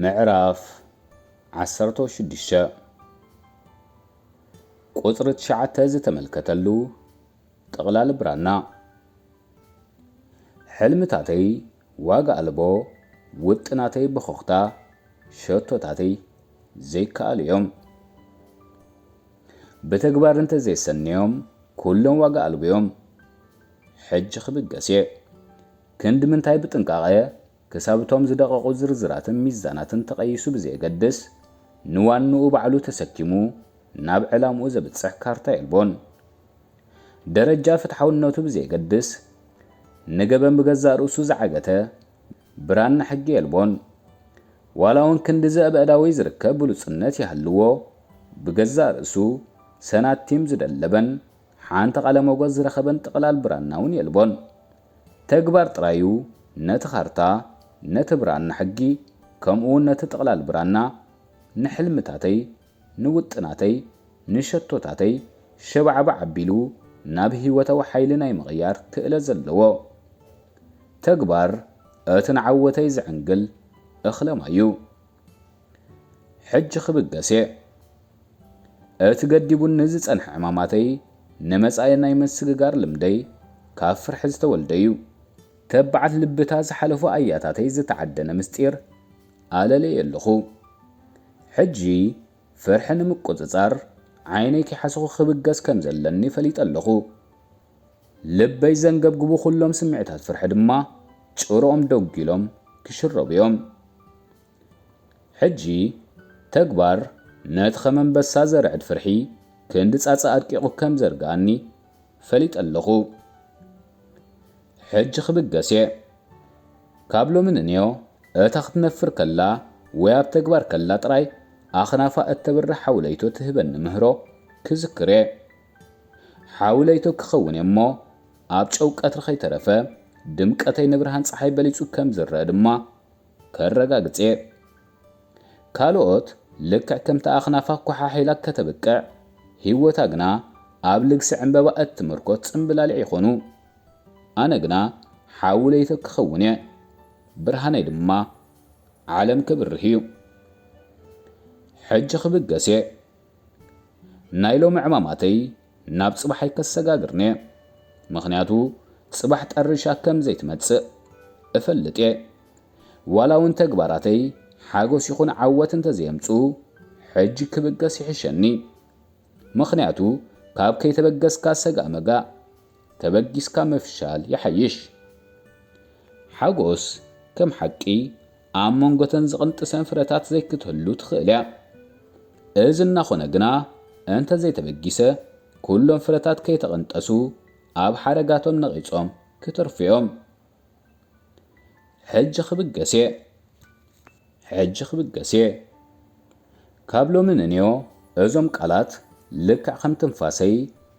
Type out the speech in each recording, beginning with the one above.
ምዕራፍ ዓሰርተ ሽዱሽተ፣ ቁጽሪ ትሽዓተ ዝተመልከተሉ ጥቕላል ብራና። ሕልምታተይ ዋጋ ኣልቦ፣ ውጥናተይ በኾኽታ፣ ሸቶታተይ ዘይከኣሉ እዮም። ብተግባር እንተዘይሰንዮም ኩሎም ዋጋ ኣልቦ እዮም። ሕጂ ክብገስ እየ። ክንዲ ምንታይ ብጥንቃቐ ክሳብ እቶም ዝደቐቑ ዝርዝራትን ሚዛናትን ተቐይሱ ብዘየገድስ፣ ንዋንኡ ባዕሉ ተሰኪሙ ናብ ዕላምኡ ዘብጽሕ ካርታ የልቦን። ደረጃ ፍትሓውነቱ ብዘየገድስ፣ ንገበን ብገዛእ ርእሱ ዝዓገተ ብራና ሕጊ የልቦን። ዋላ እውን ክንዲ ዘእበ ኣእዳወይ ዝርከብ ብሉጽነት ይሃልዎ፣ ብገዛእ ርእሱ ሰናቲም ዝደለበን ሓንቲ ቃለ ሞገስ ዝረኸበን ጥቕላል ብራና እውን የልቦን። ተግባር ጥራዩ ነቲ ካርታ፣ ነቲ ብራና ሕጊ፣ ከምኡ እውን ነቲ ጥቕላል ብራና ንሕልምታተይ፣ ንውጥናተይ፣ ንሸቶታተይ ሸባዕባዕ ኣቢሉ ናብ ህይወታዊ ሓይሊ ናይ ምቕያር ክእለት ዘለዎ። ተግባር እቲ ንዓወተይ ዝዕንግል እኽለ ማይ እዩ። ሕጂ ክብገስ እየ። እቲ ገዲቡኒ ዝጸንሐ ዕማማተይ ንመጻኢ ናይ ምስግጋር ልምደይ ካብ ፍርሒ ዝተወልደ እዩ። ተባዓት ልብታ ዝሓለፉ ኣያታተይ ዝተዓደነ ምስጢር ኣለለየ ኣለኹ። ሕጂ ፍርሒ ንምቁጽጻር ዓይነይ ከይሓሰኹ ክብገስ ከም ዘለኒ ፈሊጠ ኣለኹ። ልበይ ዘንገብግቡ ኩሎም ስምዒታት ፍርሒ ድማ ጭርኦም ደጒሎም ክሽረቡ እዮም። ሕጂ ተግባር ነቲ ከም ኣንበሳ ዘርዕድ ፍርሒ ክንዲ ጻጸ ኣድቂቑ ከም ዘርግኣኒ ፈሊጠ ኣለኹ። ሕጂ ክብገስ እየ። ካብ ሎሚ ንንዮ እታ ክትነፍር ከላ ወይ ኣብ ተግባር ከላ ጥራይ ኣኽናፋ እተብርህ ሓውለይቶ ትህበኒ ምህሮ ክዝክር እየ። ሓውለይቶ ክኸውን እየ እሞ ኣብ ጨው ቀትሪ ከይተረፈ ድምቀተይ ንብርሃን ጸሓይ በሊጹ ከም ዝረአ ድማ ከረጋግጽ እየ። ካልኦት ልክዕ ከምቲ ኣኽናፋ ኳሓሒላ ከተብቅዕ፣ ህይወታ ግና ኣብ ልግሲ ዕምበባ እትምርኮስ ጽምብላሊዕ ይኾኑ። ኣነ ግና ሓዊ ለይተ ክኸውን እየ፣ ብርሃነይ ድማ ዓለም ክብርህ እዩ። ሕጂ ክብገስ እየ። ናይ ሎሚ ዕማማተይ ናብ ጽባሕ ኣይከሰጋግርን'የ። ምኽንያቱ ጽባሕ ጠሪሻ ከም ዘይትመጽእ እፈልጥ'የ። ዋላ እውን ተግባራተይ ሓጎስ ይኹን ዓወት እንተዘየምጽኡ፣ ሕጂ ክብገስ ይሕሸኒ። ምኽንያቱ ካብ ከይተበገስካ ሰጋእ መጋእ፣ ተበጊስካ ምፍሻል ይሓይሽ። ሓጎስ ከም ሓቂ ኣብ መንጎተን ዝቕንጥሰን ፍረታት ዘይክትህሉ ትኽእል እያ። እዚ እናኾነ ግና፣ እንተ ዘይተበጊሰ፣ ኩሎም ፍረታት ከይተቐንጠሱ ኣብ ሓረጋቶም ነቒጾም ክተርፉ እዮም። ሕጂ ክብገስ እየ። ሕጂ ክብገስ እየ። ካብ ሎሚ ንንዮ እዞም ቃላት ልክዕ ከም ትንፋሰይ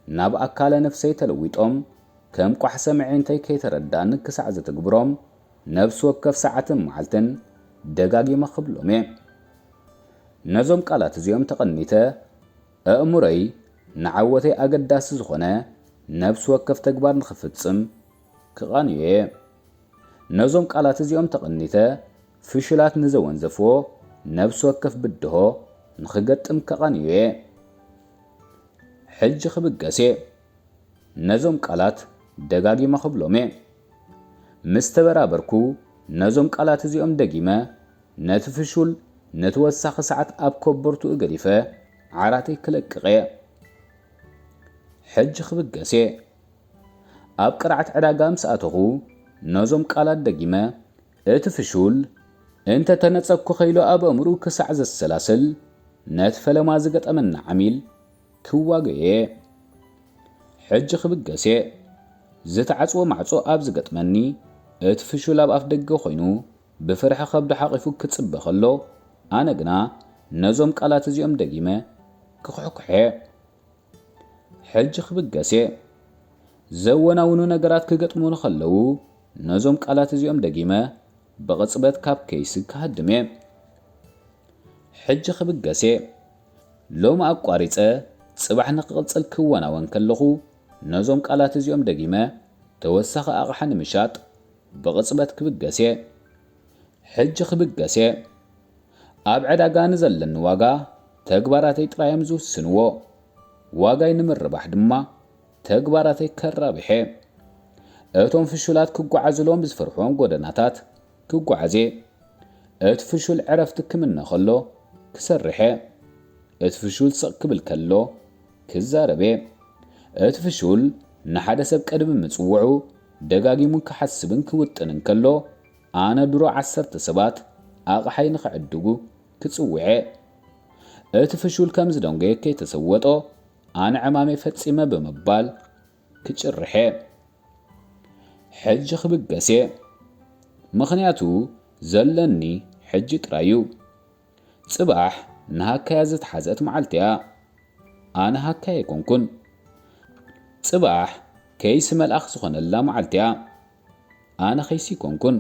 ናብ ኣካለ ነፍሰይ ተለዊጦም፣ ከም ቋሕሰ መዒንተይ ከይተረዳእኒ ክሳዕ ዘትግብሮም፣ ነፍሲ ወከፍ ሰዓትን መዓልትን ደጋጊመ ክብሎም እየ። ነዞም ቃላት እዚኦም ተቐኒተ፣ ኣእምሮይ ንዓወተይ ኣገዳሲ ዝኾነ ነፍሲ ወከፍ ተግባር ንኽፍጽም ክቓንዮ እየ። ነዞም ቃላት እዚኦም ተቐኒተ፣ ፍሹላት ንዘወንዘፍዎ ነፍሲ ወከፍ ብድሆ ንኽገጥም ከቓንዮ እየ። ሕጂ ክብገስ እየ። ነዞም ቃላት ደጋጊመ ክብሎም እየ። ምስ ተበራበርኩ፣ ነዞም ቃላት እዚኦም ደጊመ፣ ነቲ ፍሹል ንተወሳኺ ሰዓት ኣብ ኮበርትኡ ገዲፈ፣ ዓራተይ ክለቅቕ እየ። ሕጂ ክብገስ እየ። ኣብ ቅርዓት ዕዳጋ ምስ ኣተኹ፣ ነዞም ቃላት ደጊመ፣ እቲ ፍሹል እንተ ተነጸግኩ ከይሉ ኣብ ኣእምሮኡ ክሳዕ ዘሰላስል፣ ነቲ ፈለማ ዝገጠመና ዓሚል ክዋገዮ እየ። ሕጂ ክብገስ እየ። ዝተዓጽወ ማዕጾ ኣብ ዝገጥመኒ፣ እቲ ፍሹል ኣብ ኣፍ ደገ ኮይኑ፣ ብፍርሒ ከብዱ ሓቒፉ ክጽበ ከሎ፣ ኣነ ግና ነዞም ቃላት እዚኦም ደጊመ ክኹሕኩሕ እየ። ሕጂ ክብገስ እየ። ዘወናውኑ ነገራት ክገጥሙኒ ከለዉ፣ ነዞም ቃላት እዚኦም ደጊመ ብቕጽበት ካብ ኬይስ ክሃድም እየ። ሕጂ ክብገስ እየ። ሎሚ ኣቋሪጸ ጽባሕ ንክቕጽል ክወናወን ከለኹ፣ ነዞም ቃላት እዚኦም ደጊመ ተወሳኺ ኣቕሓ ንምሻጥ ብቕጽበት ክብገስ እየ። ሕጂ ክብገስ እየ። ኣብ ዕዳጋ ንዘለኒ ዋጋ ተግባራተይ ጥራዮም ዝውስንዎ። ዋጋይ ንምርባሕ ድማ ተግባራተይ ከራብሕ እየ። እቶም ፍሹላት ክጓዓዙሎም ዝፈርሕዎም ጎደናታት ክጓዓዝ እየ። እቲ ፍሹል ዕረፍቲ ክምነ ከሎ ክሰርሕ እየ። እቲ ፍሹል ስቕ ክብል ከሎ ክዛረብ እየ። እቲ ፍሹል ንሓደ ሰብ ቅድሚ ምጽውዑ ደጋጊሙ ክሓስብን ክውጥንን ከሎ፣ ኣነ ድሮ ዓሰርተ ሰባት ኣቕሓይ ንኽዕድጉ ክጽውዕ እየ። እቲ ፍሹል ከም ዝደንጎየ ከይተሰወጦ፣ ኣነ ዕማመይ ፈጺመ ብምባል ክጭርሕ እየ። ሕጂ ክብገስ እየ። ምኽንያቱ ዘለኒ ሕጂ ጥራይ እዩ። ጽባሕ ንሃካያ ዝተሓዘት መዓልቲ እያ። ኣነ ሃካይ ኣይኮንኩን። ጽባሕ ከይሲ መልኣኽ ዝኾነላ መዓልቲ እያ። ኣነ ከይሲ ኣይኮንኩን።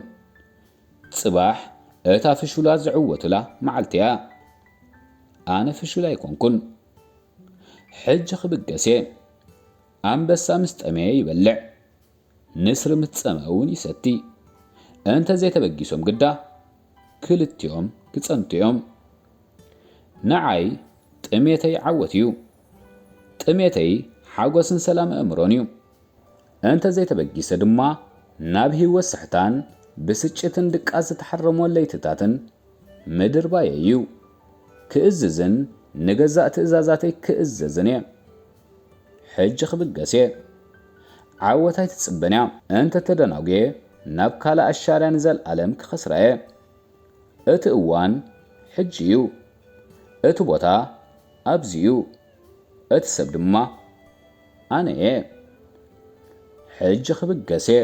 ጽባሕ እታ ፍሹላት ዝዕወቱላ መዓልቲ እያ። ኣነ ፍሹል ኣይኮንኩን። ሕጂ ክብገስ እየ። ኣንበሳ ምስ ጠመየ ይበልዕ፣ ንስሪ ምስ ጸመ እውን ይሰቲ። እንተ ዘይተበጊሶም ግዳ ክልቲኦም ክጸንቱ እዮም። ንዓይ ጥሜተይ ዓወት እዩ። ጥሜተይ ሓጎስን ሰላም ኣእምሮን እዩ። እንተ ዘይተበጊሰ ድማ ናብ ህይወት ስሕታን ብስጭትን ድቃስ ዝተሓረሞ ለይትታትን ምድርባየይ እዩ። ክእዝዝን ንገዛእ ትእዛዛተይ ክእዘዝን እየ። ሕጂ ክብገስ እየ። ዓወት ኣይትጽበን እያ። እንተ ተደናጉየ ናብ ካልእ ኣሻርያ ንዘልኣለም ክኸስራ እየ። እቲ እዋን ሕጂ እዩ። እቲ ቦታ ኣብዚ እዩ። እቲ ሰብ ድማ ኣነ እየ። ሕጂ ክብገስ እየ።